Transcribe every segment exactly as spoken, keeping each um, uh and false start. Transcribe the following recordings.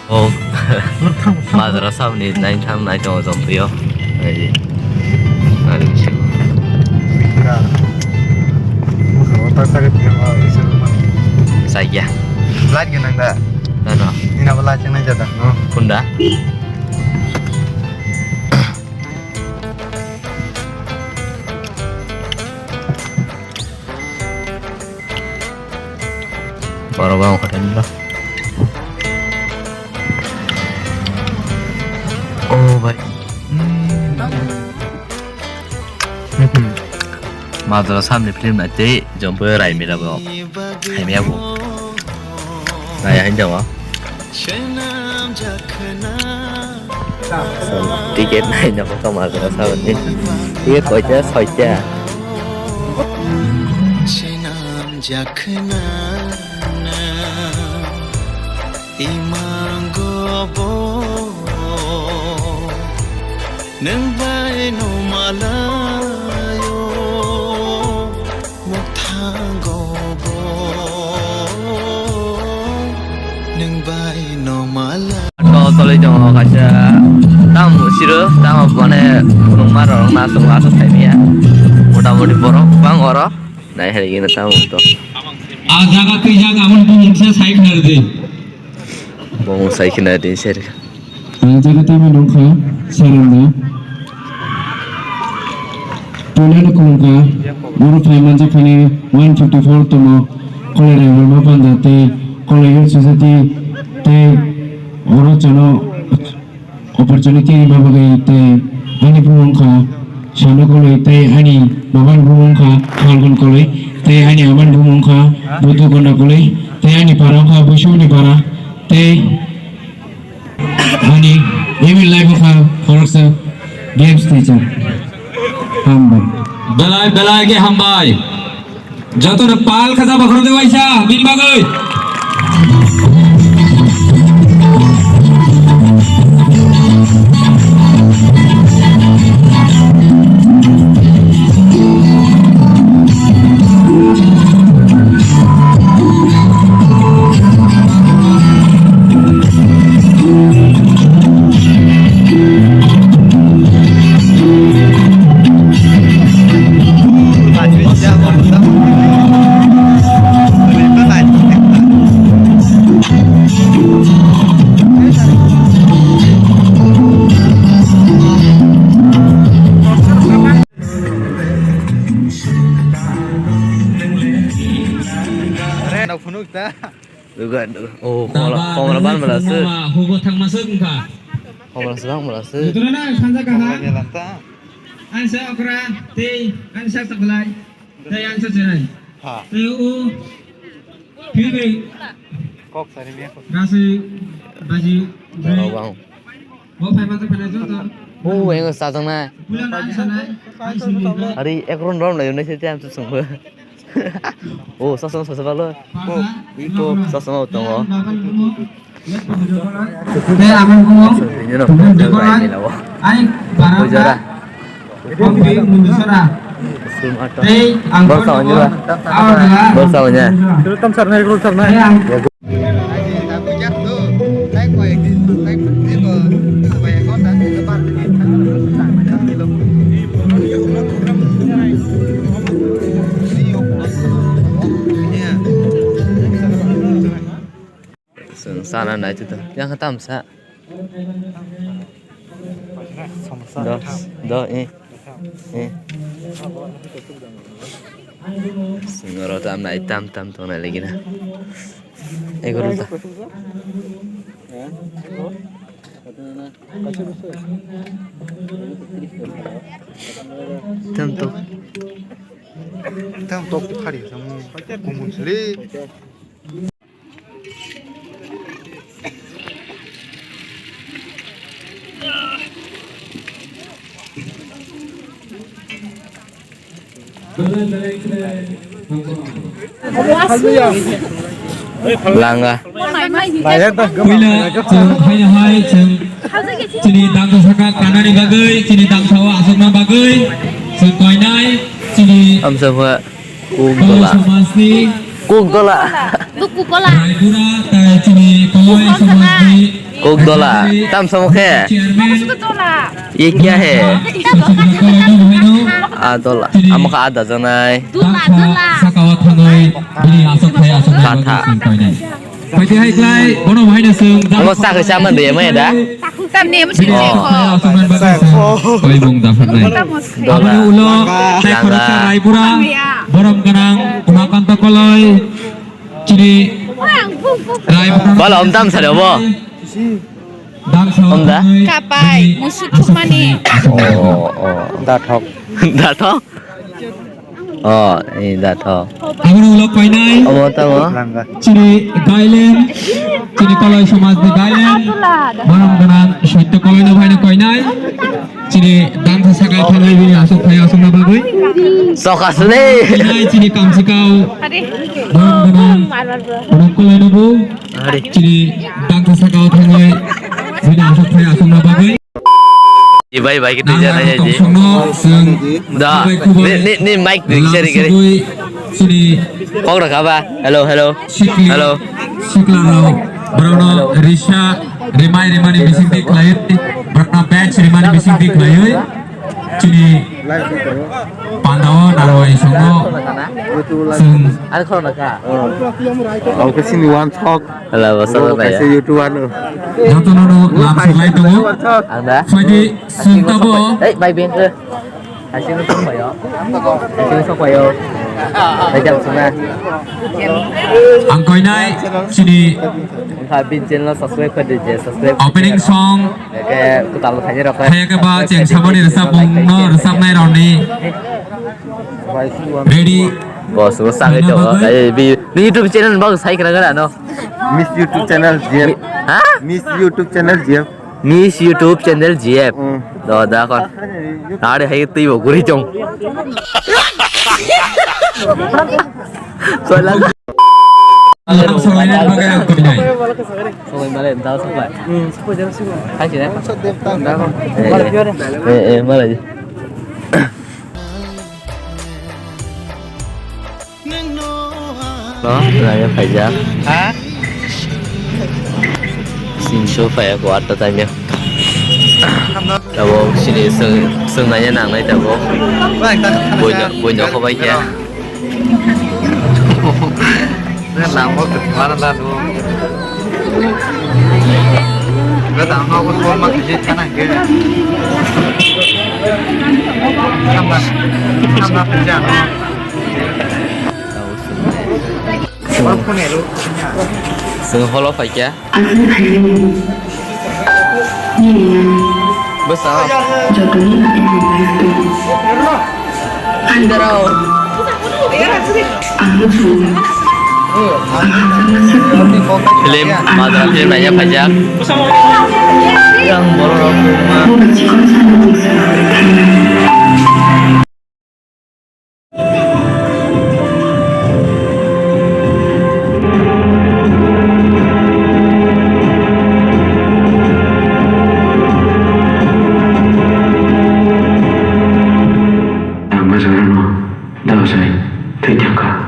Oh, majra sabni naitham naitongo Jompui o. Ai, ari bisi. Chaya. Ano. Ina bala chenai jada. Kunda. Borok bang kotha ni ba. Oh, bai. Majra samni film nai tei Jompui Raimila bo. Haimya bo. Nai hain jawa. Ticket nai na ko kama kara sabani. Ticket koita soita. Sinam jakhna na imango bo nang bai no malayo. Mukhango bo nwng bai no mala. To toloi tongo kaisa tam siro tam mane khulungma rok na tongo aswk saimanya. Mota moti borok bang oro nai hai gina tam to. A jaga twijak aboni bumung se sai khna rwdi. Bumung sai khna rwdi se. Ang jaga tamo nongkha, saranda. Puilano khulumkha, oro phai manjak phani one fifty four tomo, Kolai Raibolma Panda tei Kolai Youth Society tei oro chano opportunity rima bagwi tei ani bumung wngkha Sanu Kolai tei ani babani bumung wngkha Phalgun Kolai tei ani amani bumung wngkha Buddhu Konda Kolai tei ani para wngkha Buisumni para tei Ani email live kha khoroksa games teacher. Hambai. Belai belai khe hambai. Jotono pal khacha bakhro de waisa bini bagwi. Reno phunuk ta. Duga, duga. Oh, khomla, khomla ban bala se. Hugo thangma se wngkha. Khomla se bang bala se. Jotono na sanja kaha. Khomla ni lakta. Ansa okra, tei ansa taklai, tei ansa cherai. Ha. Tei o, phirbe. Kok sari me kok. Rasi, baji, Jara bang. Bo phai ma phai na joto. Oh, engo sajang na. Puila na ansa nai, ansa nai. Ari ek round round lai nai se tiam tu sungbo. Oh, sasama sasama lo. Oh, ito sasama utang oh. Tei ang bumo. Tubun dekoran. Ai barang. Ujara. Kopi mundusora. Tei ang borsa onjila. Borsa onja. Tam sarna, tam sarna. Tei ang Chwng sana nai tito. Yang tam sa. Dos, dos, eh. Eh. Chwng oro tam nai tam tam tong nai lagi na. Egaroh ta. Tam tok. Tam tok phari samu. Kumun sri. Langa. Puila chwng phaina hai chwng chini damsa saka kanani bagwi, chini damsao aswkna bagwi chwng koinai chini Amsa pha kuk Koloi dola. Somajni Kuk dola. Kuk dola. Raibura tai chini Koloi somajni Kok dola, tam samo khe? Chairman, Ye kya hai? Sachin Jakhal, no, no, no. A dola, amo kha ada janai. Dola, dola. Sakao thangwi, bini aswk phai aswk nai bagwi Kha tha. Sing koinai. Phaidi hai klai, bono bahai no sung. Amo sa khe sama de, mai da? Tamni amo sing kho. Aswk nai bagwi sung. Koi bung da phatnai. Dola. Aboni ulo, tai Langa. Khoroksa Raipura, borom gwnang, Umakanta Koloi, chini Raipura. Bala om tam sare obo. Dangsa Honda? Kapai, musuk thumani. Oh, oh. Da thok. Da thok? Oh, eh, da thok. Aboni ulo koinai. Omo tamo? Chini Gailen, chini Koloi somajni Gailen. Borom gwnang Soitto Koloi no bhaino koinai. Chini dangsa sakao thangnai bini aswk phai aswkna bagwi. Soka sune. Koinai chini Kamsikao. Borom gwnang Koloi no bo. Hari. Chini dangsa sakao thangwi, bini aswk phai aswkna bagwi. Ji bai bai kita jana ya ji. Tongthokno chwng Da, sabai kubai ni, ni, ni mic di, langsugwi seri, seri. Chini Kok raka ba? Hello, hello. Sikli, Hello. Siklarao, borokno risa, rimai rimani bisingtwi khlaiwi, borokno batch rimani bisingtwi khlaiwi. Chini pandao narwai songo chwng Ang khe sini one thok. Hala, basa Bro, na ya. Kaisa YouTuber no. Jotono no lam swlai tongo. Ang da. Phaidi chwng tabo. Hei, bai beng ke. Asing song payo. Asing song payo. Bai jam sona. Ang koinai chini Kha bin channel subscribe khe di je, subscribe. Opening song. Ke kutal khaje rok. Hai ke ba cheng saboni resap mung no resap nai roni. Ready. Bos, bos, sangai to. Ai, bi, ni YouTube channel bang sai kena kena no. Miss YouTube channel G F. Ha? Miss YouTube channel G F. Miss YouTube channel G F. Mm. Do da kon. Are hai tui bo guri chong. Kola. Alam sawai na bagai ang koinai. Sawai male, dal sawai. Hmm. Hai sini. Eh, eh, eh, male. Lo, lagi paijak. Ha? Sinso paya ko atta time ya. Tabo sini seng, seng nanya nang nai tabo. Boino, boino ko bai kya. Lamo kwthwma rwla do. Gada ang nogo thok ma kisi thana hwnkhe. Hamna, hamna phaikha ano. Chwng holo phaikha. Aswk khainai. Nini yang. Bwsa. Jotoni yang baik tu. Ang darao. Ang lucu. Film, Madra film nanya pajak. Yang borok rok ma. Bukan cikon sana bisa. Ang bwsarokno dao sai thwi thangkha.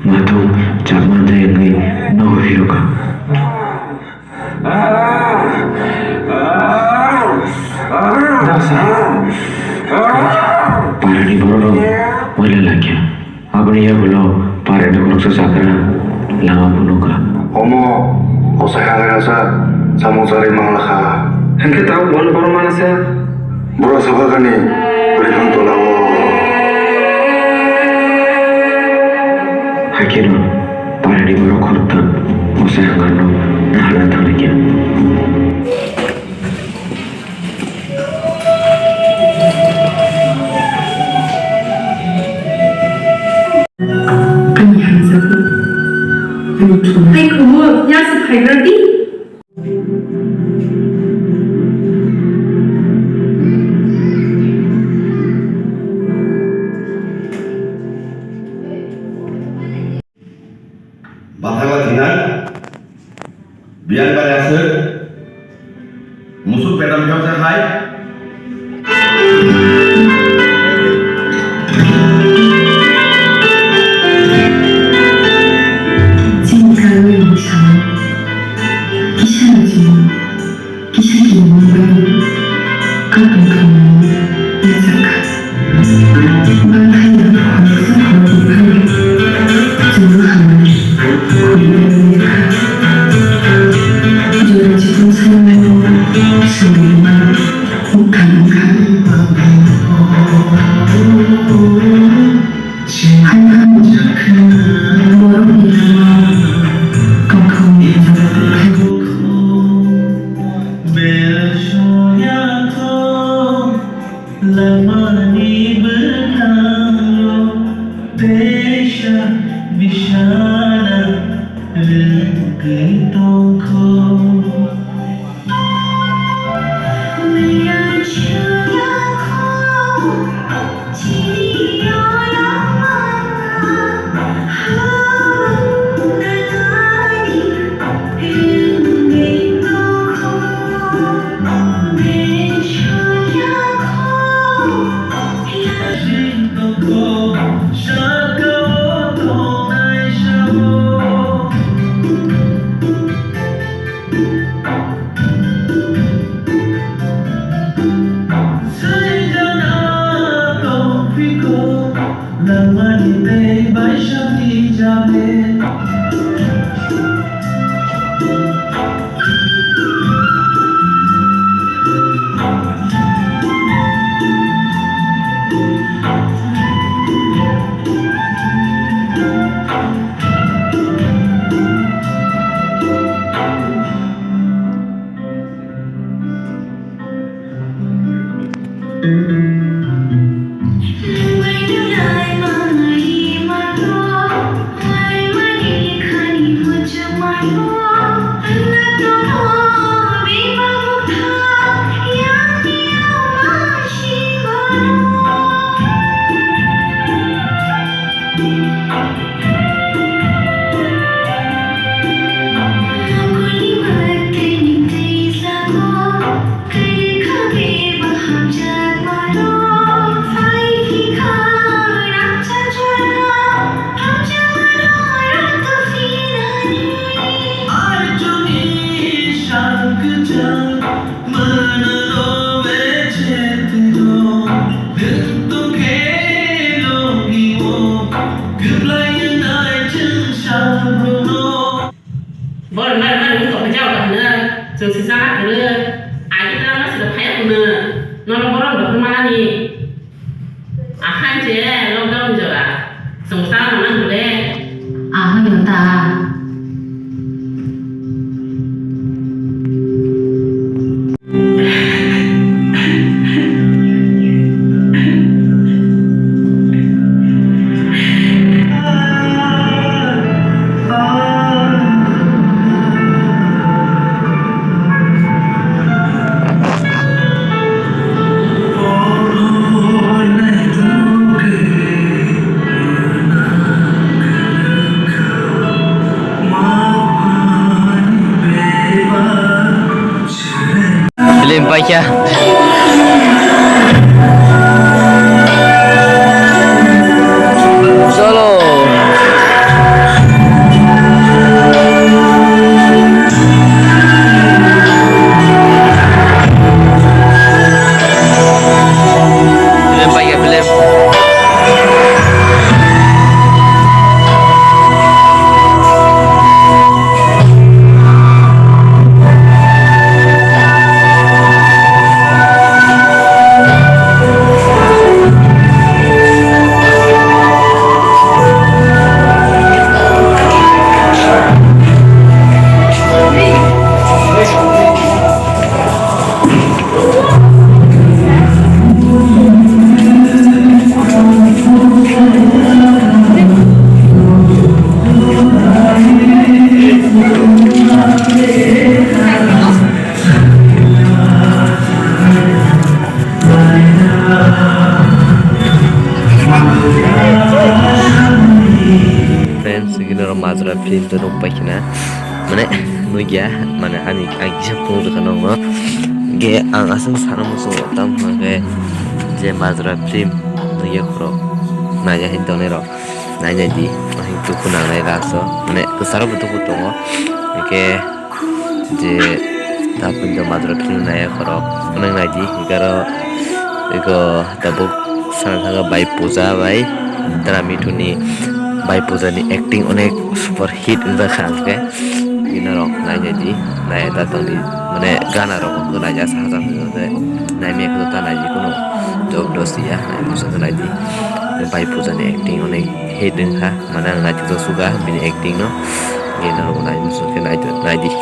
Mathung chapman jai wngwi nogo phirokha. Dasa. Parani borok waila lakya. Aboni yagulo parani khoroksa chakra lama phunukha. Omo kosai hangrasa samung charwi manglakha. Hinkhe tabuk bono borok manasa. Borok sophakani bwrwi phang tolao. Haikhe no parani borok khoroktham kosai hangarno naharna thanglaikha. Ani hamjakgo, ani thumai. Hai khumui, yasa phaibradi. Bathai wa thina, biyang bai aswk, musuk pedam phiyok jak hai. Chini kangni bwsao kisa Kisa kini bagwi ang tongthokmani yachakkha. Bangkhaino khoroksa khoroknwi phano chwngno hambai khulumnani yakkha. Jora chikon sanmano swngwi ma muktang wngkha. Haino borokni lama tongthokni jora tongthai. Lamani bwkhango teisa bisana rwngwi tongkho. Langmani tei baisakni jale. Borok nai nai wng tong khe jao kahna chwng se chana kwrwi. Agi tana ma sida phaya hwnwi. Nono borok rok manani. Ahan je lockdown jora. Chwng chana nang le. Ahai no ta. Film paikha. Cholo. Film paikha, film. Friends, gini oro Majra film to nukpai khina. Mane, nukya, mane, ani, ang kisa phunuk rwkha nokno. Ge, ang aswk sana muchungo, tamo hwnkhe, je Majra film nukya khorok, naina hin tongnai rok, naina di, ahing tuku nangnai last o, mane, kwcharo bo tuku tongo, hwnkhe, Je tapin to madra film nai khorok. Onek nai di, hingke aro iko tabuk sana thago Bhai Pooja bai Dhara Mithu ni. Bhai Pooja ni acting onek super hit wngkha hingke. Bini rok nai nai di, nai ta tong di, mane gana rok nai ja sa sa nai me ko ta nai di kono job dos ya nai musa nai di. Bhai Pooja ni acting onek hit wngkha, mane ang nai suga bini acting no. Bini rok nai musa nai di, nai di.